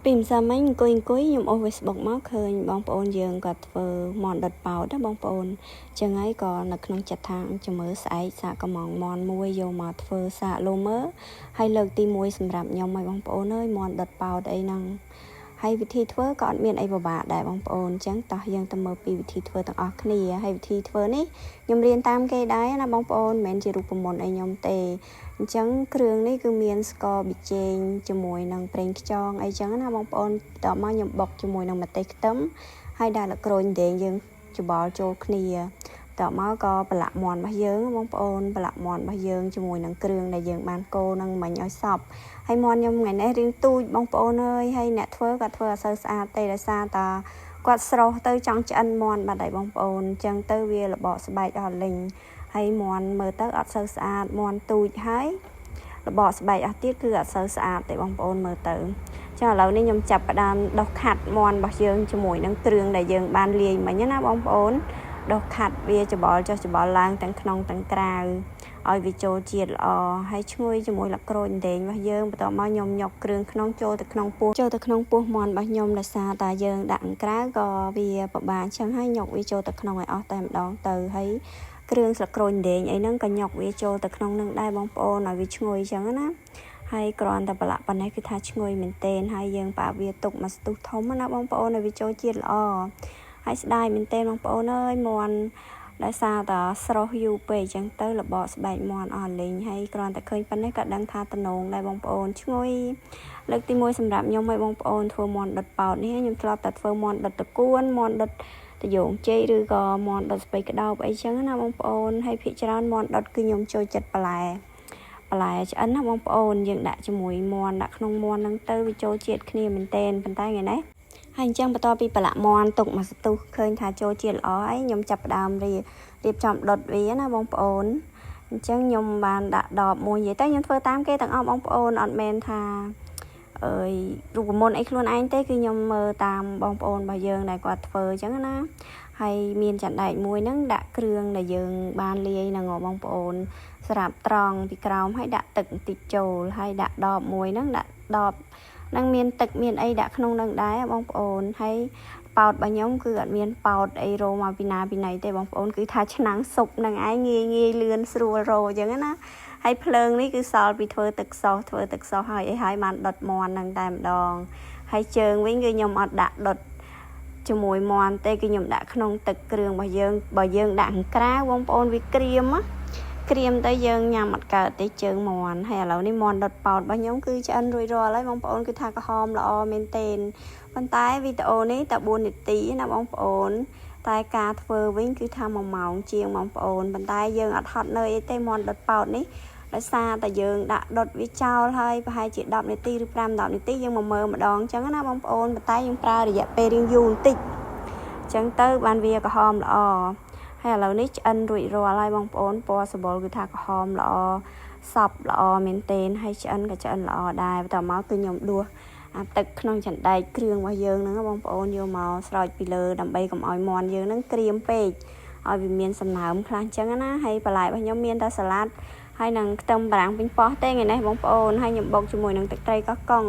ពីម្សិលមិញអង្គុយអង្គុយខ្ញុំអូស Facebook មកឃើញបងប្អូនយើងគាត់ធ្វើមាន់ដុតប៉ោតណាបងប្អូនចឹងហើយក៏នៅក្នុងចិត្តថាចាំមើលស្អែកសាកកំងមាន់មួយយកមកធ្វើសាកលោមើហើយលើកទី1សម្រាប់ខ្ញុំឲ្យបងប្អូនអើយមាន់ដុតប៉ោតអីហ្នឹងហើយវិធីធ្វើក៏អត់មានអីពិបាកដែរបងប្អូនអញ្ចឹងតោះយើងទៅមើលពីវិធីធ្វើទាំងអស់គ្នាហើយវិធីធ្វើនេះខ្ញុំរៀនតាមគេដែរណាបងប្អូនមិនមែនជារូបមន្តអីខ្ញុំទេអញ្ចឹងគ្រឿងនេះគឺមានស្ករប៊ីចេងជាមួយនឹងប្រេងខ្យងអីចឹងណាបងប្អូនបន្ទាប់មកខ្ញុំបុកជាមួយនឹងម្ទេសខ្ទឹមហើយដាក់លក្រូចដេងយើងច្បល់ចូលគ្នាតមកក៏ប្រឡាក់មាន់របស់យើងបងប្អូនប្រឡាក់មាន់របស់យើងជាមួយនឹងគ្រឿងដែលយើងបានកូរនឹងមិញឲ្យសព្វហើយមាន់ខ្ញុំថ្ងៃនេះរៀងទូចបងប្អូនអើយហើយអ្នកធ្វើក៏ធ្វើអត់សូវស្អាតទេដោយសារតាគាត់ស្រុះទៅចង់ឆ្អិនមាន់បាត់ហើយបងប្អូនអញ្ចឹងទៅវារបកស្បែកអស់លិញហើយមាន់មើលទៅអត់សូវស្អាតមាន់ទូចហើយរបកស្បែកអស់ទៀតគឺអត់សូវស្អាតទេបងប្អូនមើលទៅចឹងឥឡូវនេះខ្ញុំចាប់ផ្ដើមដុសខាត់មាន់របស់យើងជាមួយនឹងគ្រឿងដែលយើងបានលាយមិញណាបងប្អូនដុសខាត់វាច្បល់ចុះច្បល់ឡើងទាំងក្នុងទាំងក្រៅឲ្យវាចូលជាតិល្អហើយឈ្ងុយជាមួយលក្រូចដេងរបស់យើងបន្ទាប់មកខ្ញុំញុកគ្រឿងក្នុងចូលទៅក្នុងពោះចូលទៅក្នុងពោះមាន់របស់ខ្ញុំដោយសារតែយើងដាក់ក្រៅក៏វាពិបាកអញ្ចឹងហើយញុកវាចូលទៅក្នុងឲ្យអស់តែម្ដងទៅហើយគ្រឿងស្លឹកក្រូចដេងអីហ្នឹងក៏ញុកវាចូលទៅក្នុងនឹងដែរបងប្អូនឲ្យវាឈ្ងុយអញ្ចឹងណាហើយគ្រាន់តែប្រឡាក់ប៉ុណ្ណេះគឺថាឈ្ងុយមែនទែនហើយយើងប៉ាវាទុកមួយស្ទុះធំណាបងប្អូនឲ្យវាចូលជាតិល្អហើយស្ដាយមែនទែនបងប្អូនអើយមាន់ដោយសារតែស្រុះយូរពេកអញ្ចឹងទៅរបកស្បែកមាន់អស់លេងហើយគ្រាន់តែឃើញប៉ុណ្ណេះក៏ដឹងថាតំណងដែរបងប្អូនឈ្ងុយលើកទី1សម្រាប់ខ្ញុំឲ្យបងប្អូនធ្វើមាន់ដុតប៉ោតនេះខ្ញុំធ្លាប់តែធ្វើមាន់ដុតតកួនមាន់ដុតតយងចេកឬក៏មាន់ដុតស្ពៃក្តោបអីចឹងណាបងប្អូនហើយភាគច្រើនមាន់ដុតគឺខ្ញុំចូលចិត្តបន្លែបន្លែឆ្អិនណាបងប្អូនយើងដាក់ជាមួយមាន់ដាក់ក្នុងមាន់ហ្នឹងទៅវាចូលជាតិគ្នាមែនទែនប៉ុន្តែថ្ងៃនេះហើយអញ្ចឹងបន្ទាប់ពីប្រឡាក់មាន់ទុកមួយស្ទុះឃើញថាចូលជាតិល្អហើយខ្ញុំចាប់ផ្ដើមរៀបចំដុតវាណាបងប្អូនអញ្ចឹងខ្ញុំបានដាក់ដបមួយនិយាយទៅខ្ញុំធ្វើតាមគេទាំងអស់បងប្អូនអត់មែនថាអើយរូបមន្តអីខ្លួនឯងទេគឺខ្ញុំមើលតាមបងប្អូនរបស់យើងដែលគាត់ធ្វើអញ្ចឹងណាហើយមានចណ្ដែកមួយហ្នឹងដាក់គ្រឿងដែលយើងបានលាយហ្នឹងបងប្អូនស្រាប់ត្រង់ពីក្រោមហើយដាក់ទឹកបន្តិចចូលហើយដាក់ដបមួយហ្នឹងដាក់ដបនឹងមានទឹកមានអីដាក់ក្នុងនឹងដែរបងប្អូនហើយប៉ោតរបស់ខ្ញុំគឺអត់មានប៉ោតអីរោមកពីណាពីណីទេបងប្អូនគឺថាឆ្នាំងស៊ុបនឹងឯងងាយងាយលឿនស្រួលរោអញ្ចឹងណាហើយភ្លើងនេះគឺសល់ពីធ្វើទឹកសោសធ្វើទឹកសោសហើយអីហើយបានដុតមាន់នឹងតែម្ដងហើយជើងវិញគឺខ្ញុំអត់ដាក់ដុតជាមួយមាន់ទេគឺខ្ញុំដាក់ក្នុងទឹកគ្រឿងរបស់យើងបើយើងដាក់ខាងក្រៅបងប្អូនវាក្រៀមណាក្រៀមទៅយើងញ៉ាំអត់កើតទេជើងមាន់ហើយឥឡូវនេះមាន់ដុតប៉ោតរបស់ខ្ញុំគឺឆ្អិនរួចរាល់ហើយបងប្អូនគឺថាក្រហមល្អមែនទែនប៉ុន្តែវីដេអូនេះតែ4នាទីណាបងប្អូនតែការធ្វើវិញគឺថា1ម៉ោងជាងបងប្អូនប៉ុន្តែយើងអត់ហត់នឿយអីទេមាន់ដុតប៉ោតនេះដោយសារតែយើងដាក់ដុតវាចោលហើយប្រហែលជា10នាទីឬ5 10នាទីយើងមកមើលម្ដងអញ្ចឹងណាបងប្អូនប៉ុន្តែយើងប្រើរយៈពេលរៀងយូរបន្តិចអញ្ចឹងទៅបានវាក្រហមល្អហើយឥឡូវនេះឆ្អិនរួចរាល់ហើយបងប្អូនពណ៌សម្បុរគឺថាក្រហមល្អសព្វល្អមែនទែនហើយឆ្អិនក៏ឆ្អិនល្អដែរបន្តមកគឺខ្ញុំដួសអាទឹកក្នុងចណ្ដែកគ្រឿងរបស់យើងហ្នឹងបងប្អូនយកមកស្រោចពីលើដើម្បីកុំឲ្យមាន់យើងហ្នឹងក្រៀមពេកឲ្យវាមានសំណើមខ្លះអញ្ចឹងណាហើយបន្លែរបស់ខ្ញុំមានតែសាឡាត់ហើយនឹងខ្ទឹមបារាំងពេញប៉ោះទេថ្ងៃនេះបងប្អូនហើយខ្ញុំបុកជាមួយនឹងទឹកត្រីកោះកុង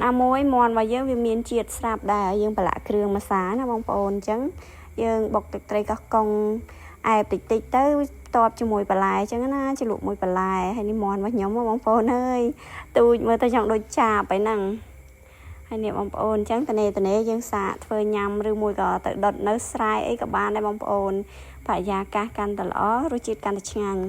ណាមួយមាន់របស់យើងវាមានជាតិស្រាប់ដែរយើងប្រឡាក់គ្រឿងម្សាណាបងប្អូនអញ្ចឹងយើងបុកទឹកត្រីកោះកុងអែបតិចតិចទៅតបជាមួយបន្លែអញ្ចឹងណាជ្រលក់មួយបន្លែហើយនេះមាន់របស់ខ្ញុំបងប្អូនអើយទូចមើលទៅចង់ដូចចាបហើយហ្នឹងហើយនេះបងប្អូនអញ្ចឹងតនេតនេយើងសាកធ្វើញ៉ាំឬមួយក៏ទៅដុតនៅស្រែអីក៏បានដែរបងប្អូនបរិយាកាសកាន់តែល្អរសជាតិកាន់តែឆ្ងាញ់។